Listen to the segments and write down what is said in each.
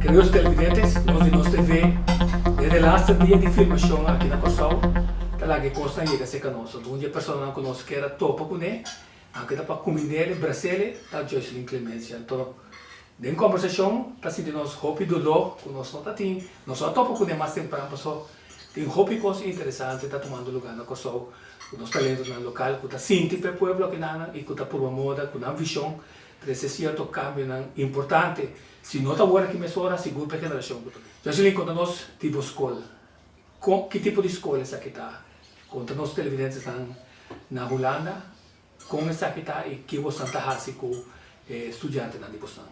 Queridos televidentes, nos di Nos TV, den e laatste dia di filmacion aki na Corsou, ta laga e cosnan yega cerca nos. Algun di e personanan cu nos kier a topa cune, aunke ta pa cuminele, brasele, ta Joyceline Clemencia. Anto, den combersacion ta sinti nos hopi dolor cu nos no ta tin, nos no a topa cune mas tempran paso tin hopi cos interesante ta tumando lugar na Corsou cu nos talentonan local cu ta sinti p'e pueblo akinanan y cu ta purba moda cu nan vision Trese sierto kambionan importante, si no ta awor aki mesora, sigur pa e generashon ku ta bini. Jocelyn, konta nos di bo skol. Kon, ki tipo di skol esaki ta? Konta nos televidentesnan na Hulanda kon esaki ta i ki bosnan ta hasi ku e studiantenan di bosnan.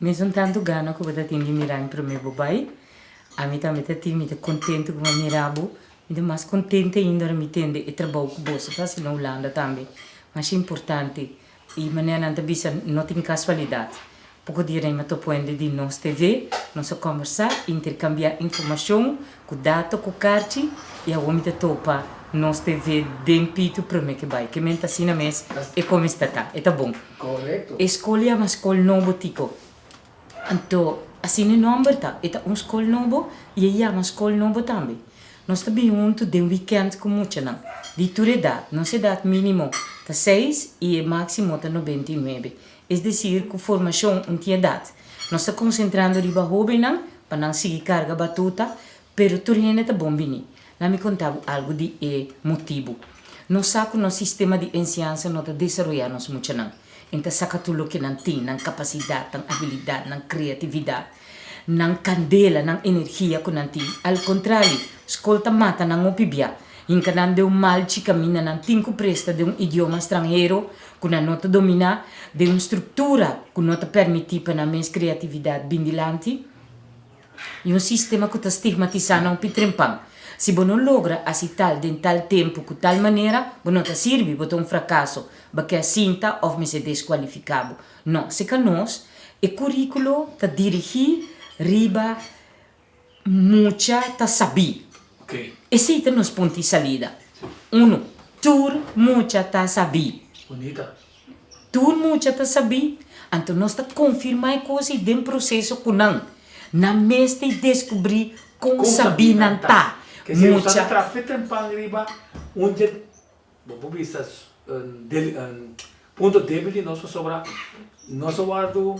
Mesun tantu gana ku bo ta tin di mira mi promé bo bai, ami tambe ta tin. Mi ta kontentu ku bo a mira bo. Mi ta mas kontentu ainda ora mi tende e trabou ku boso ta hasi na Hulanda tambe. Masha importante. E manera nan ta bisa no tin casualidad. Poco dia den mi a topo hende di Nos TV, nos a combersa, intercambia informacion cu dato cu carchi y awor mi ta topa Nos TV den pitu prome ke bay. Ke men ta asina mes e come sta ta. E ta bon. Correcto. E scol yama Scol Nobo Tico. Anto asina e nomber ta. E ta un scol nobo y e yama Scol Nobo tambe. Nos ta bin huntu den weekend cu muchanan di tur edad. Nos edad minimo ta seis y e maximo ta 99. Es decir cu formacion un tin edad. Nos ta concentrando riba hobennan pa nan sigui carga batuta, pero tur hende ta bon bini. Laat mi conta bo algo di e motibu. Nos sa cu nos sistema di enseñansa no ta desaroya nos muchanan. En ta saca tur loke nan tin, nan capacidad, nan abilidad, nan creatividad, nan candela, nan energia cu nan tin. Al contrario, scol ta mata nan hopi bia. Hinca nan den un malchi caminda nan tin cu presta den un idioma stranhero cu nan no ta domina, den un structura cu no ta permiti pa nan mes creatividad bin dilanti. I un sistema ku ta stigmatisá nan hopi trempan. Si bo no logra hasi tal den tal tempu ku tal manera, bo no ta sirbi, bo ta un frakaso, bo ke a sinta òf mester deskualifiká bo. No, seka nos, e kuríkulo ta dirigí riba mucha ta sabí. Esei ta nos punto di salida. Unu, tur mucha ta sabí. Tur mucha ta sabí, anto nos ta konfirmá e kos ei den proseso ku nan. Nan mes ta deskubrí kon sabí nan ta. Ke si nos ta traha fe trempan riba un dje, bo por bisa, un punto débil di nos pasobra nos a wòrdu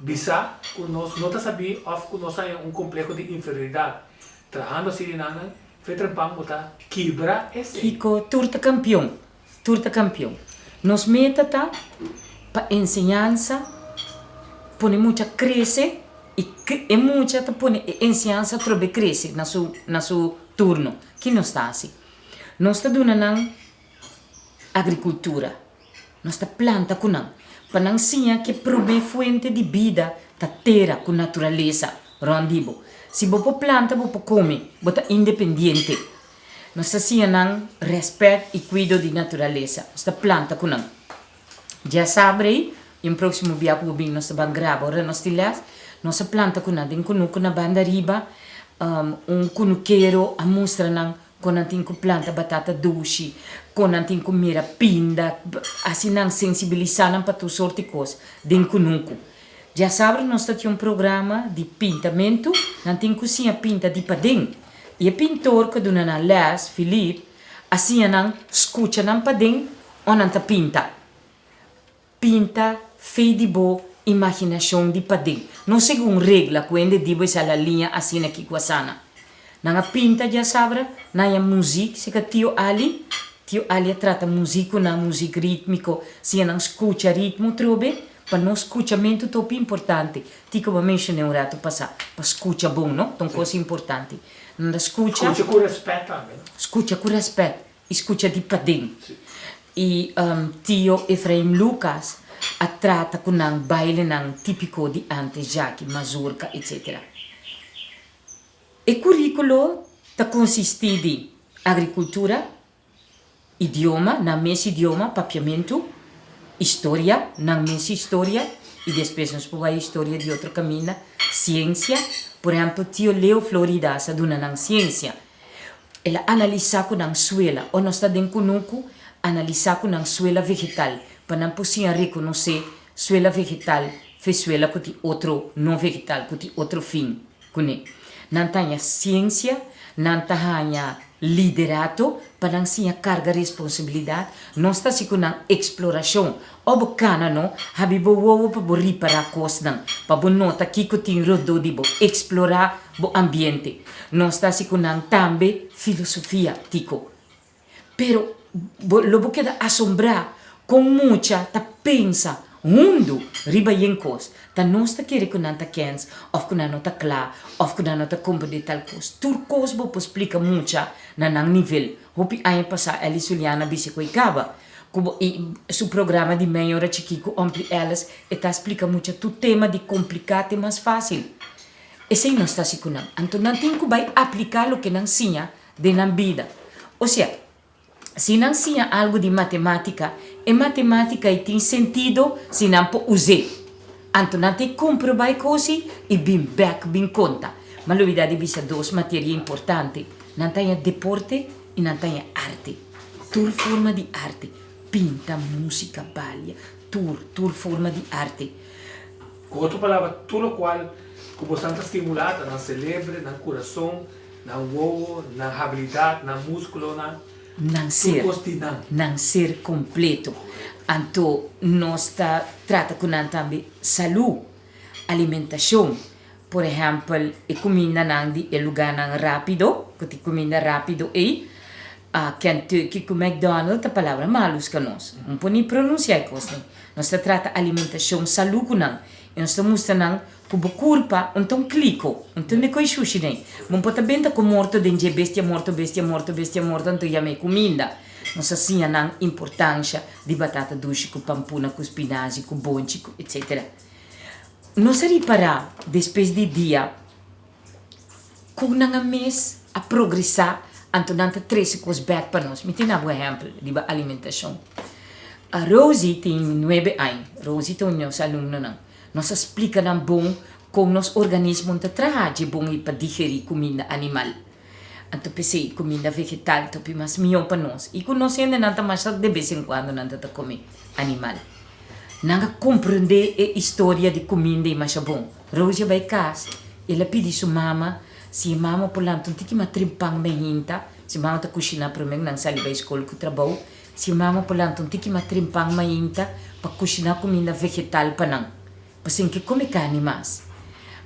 Bisa ku nos no ta sabí òf ku nos haña un kompleho di inferioridat. Trahando así di nannan, fe trempan bo ta kibra esei. Kiko? Tur ta kampion. Tur ta kampion. Nos meta ta pa enseñansa pone mucha krese i e mucha ta pone e enseñansa atrobe krese na su na su turno. Ki nos ta hasi? Nos ta duna nan agrikultura. Nos ta planta ku nan, pa nan siña ke promé fuente di bida ta tera ku naturalesa rònt di bo. Si bo por planta bo por kome, bo ta independiente. Nos ta siña nan rèspèt i kuido di naturalesa. Nos ta planta ku nan. Djasabre ei, i un próksimo bia ku bo bin nos ta ban graba ora nos tin lès, nos a planta ku nan den kunuku na banda riba. Un kunukero a mustra nan Kon nan tin ku planta batata dushi, kon nan tin ku mira pinda, hasi nan sensibilisá nan pa tur sorti kos den kunuku. Djasabra nos ta tin un programa di pintamentu, nan tin ku siña pinta di paden. I e pintor ku a duna nan lès, Philippe, a siña nan skucha nan paden ò nan ta pinta. Pinta fei di bo imaginashon di paden, no segun regla ku hende di bo esei la liña asina ki ku asana. Nan a pinta djasabra, nan a muzik, seka Tio Ali, Tio Ali a trata muzik ku nan, muzik ritmiko, siña nan skucha ritmo trobe, pa nos skuchamentu ta hopi importante, Tiko bo a menshoné un ratu pasá, pa skucha bon no, ta un kos importante. Nan ta skucha. Skucha ku rèspèt tambe no. Skucha ku rèspèt. I skucha di paden. I tio Efraim Lucas a trata ku nan bailenan típiko di ántes djaki, mazurka, etsetera. E kuríkulo ta konsistí di agrikultura, idioma, nan mes idioma, papiamentu, historia, nan mes historia, i despues nos por bai historia di otro kaminda, siensia, por ehèmpel tio Leo Florida sa duna nan siensia. El a analisá ku nan suela, o nos ta den kunuku, analisá ku nan suela vegetal, pa nan por siña rekonosé suela vegetal Vesuela ku tin otro no vegetal, ku tin otro fin kuné. Nan ta haña siensia, nan ta haña liderato pa nan siña karga responsabilidat. Nos ta hasi ku nan eksplorashon. Ò bo kana no, habi bo wowo pa bo ripará kosnan, pa bo nota kiko tin rondó di bo, eksplorá bo ambiente. Nos ta hasi ku nan tambe filosofia, Tiko. Pero bo lo bo keda asombrá kon mucha ta pensa hundu riba yen kos. Ta nos ta kere ku nan ta kens òf ku nan no ta kla òf ku nan no ta komprendé tal kos. Tur kos bo por splika mucha na nan nivel. Hopi aña pasá Elly Suliana a bisa ku e kaba ku bo i su programa di mei ora chikí ku Ompli Ellis e ta splika mucha tur tema di kompliká te mas fásil. Esei nos ta hasi ku nan. Anto nan tin ku bai apliká loke nan siña den nan bida. Osea, si nan siña algu di matemátika, e matemátika ei tin sentido si nan por us'é. Anto nan ta e komprobá e kos ei i bin bèk bin konta. Ma lubidá di bisa dos materia importante, nan ta haña deporte i nan ta haña arte. Tur forma di arte, pinta, músika, balia, tur, tur forma di arte. Ku otro palabra, tur lokual ku bosan ta stimulá ta nan selebre, nan kurason, Nan wowo, nan habilidat, nan múskulonan, Nan tur ser, kos di nan. nan ser kompleto. Anto nos ta trata ku nan tambe salú, alimentashon. Por ehèmpel, e kumindanan di e lugánan rápido, ku tin kuminda rápido ei, Kentucky ku McDonald ta palabra malu ska nos. Un por ni pronunsiá e kosnan. Nos ta trata alimentashon salú ku nan i nos ta mustra nan Ku bo kurpa un ta un kliko, un ta un koi shushi den. Bo por ta benta ku morto den dje, bestia morto, bestia morto, bestia morto, anto yama e kuminda. Nos a siña nan importansha di batata dushi ku pampuna, ku spinazi, ku bonchi, ku etsetera. Nos a ripará despues di dia ku nan a mes a progresá, anto nan ta trese kos bèk pa nos. Mi tin nan bo ehèmpel riba alimentashon. Rosie tin nuebe aña. Rosie ta un di nos alumnonan. Nos a splika nan bon kon nos organismo ta traha dje bon ei pa digerí kuminda animal. Anto p'esei kuminda vegetal ta hopi mas mihó pa nos. I ku nos hendenan ta masha de bes en kuando nan ta ta kome animal. Nan a komprendé e historia di kuminda ei masha bon. Rosie a bai kas, el a pidi su mama si e mama por lanta un tiki mas trempan mainta, si mama ta kushiná promé ku nan sali bai skol ku trabou, Si mama por lanta un tiki mas trempan mainta pa kushiná kuminda vegetal pa nan, pasobra ke kome karni mas.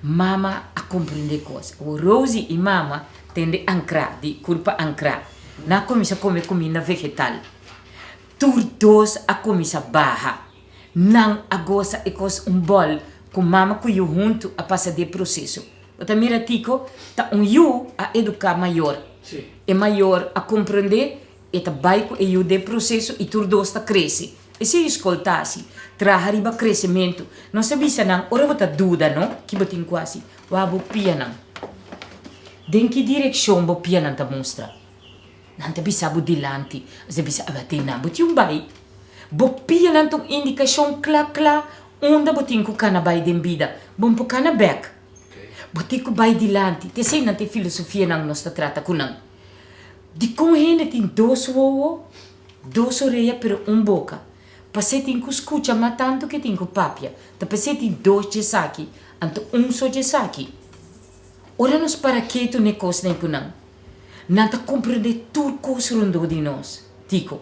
Mama a komprendé kos. Awor Rosie i mama tende ankrá, di kurpa ankrá. Nan a kuminsá kome kuminda vegetal. Tur dos a kuminsá baha. Nan a gosa e kos un bòl ku mama ku yu huntu a pasa di e proseso. Bo ta mira Tico, ta un yu a eduká mayor. E mayor a komprendé E ta bai ku e yu den proseso i tur dos ta krese. Esei e skol ta hasi, traha riba kresementu. Nos ta bisa nan, ora bo ta duda no, ki bo tin ku hasi? Wak bo pianan. Den ki direkshon bo pianan ta mustra? Nan ta bisa bo dilanti. Nos ta bisa, aba den nan bo tin un bai. Bo pianan ta un indikashon kla kla unda bo tin ku kana bai den bida. Bo no por kana bèk. Bo tin ku bai dilanti. Ta esei nan ta e filosofianan nos ta trata ku nan. Dikon hende tin dos wowo, dos orea pero un boka? Pasé tin ku skucha mas tantu ke tin ku papia. Ta p'esei tin dos djesaki, anto un so djesaki. Ora nos para ketu n'e kosnan ku nan, nan ta komprendé tur kos rondó di nos. Tiko,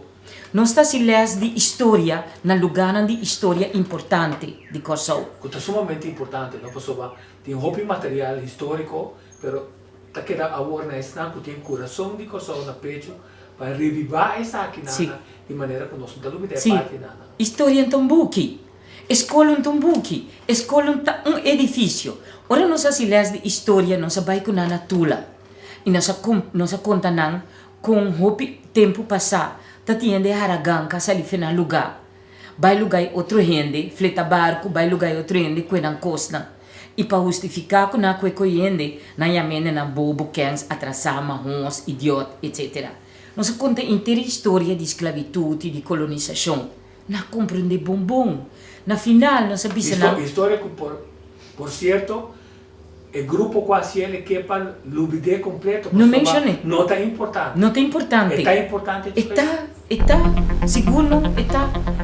Nos ta hasi lès di historia na lugánan di historia importante di Kòrsou. Ku ta sumamente importante, no? Pasobra tin hopi material históriko, pero Ta keda awor na esnan ku tin kurason di Kòrsou na pechu pa revivá esakinan di manera ku nos no ta lubidá e partinan. Sí, historia no ta un buki. E skol no ta un buki. E skol no ta un edifisio. Ora nos hasi lès di historia nos a bai ku nan na Tula i nos a nos a konta nan kon hopi tempu pasá ta tin hende haragan ka sali fe nan lugá bai lugá e otro hende, fleta barku bai lugá e otro hende kue nan kosnan. I pa hustifiká ku nan a kue koe hende, nan yama hendenan bobo, kèns, atrasá, mahons, idiòt, etsetera. Nos a konta henter e historia di sklabitut i di kolonisashon. Nan a komprendé bon bon. Na final nos a bisa nan. Historia ku por por sierto e grupo ku hasi el e ke pa lubid'é kompleto No pasobra menshon'é. no ta importante. No ta importante. E ta importante E ta, e ta, sigur no, e ta.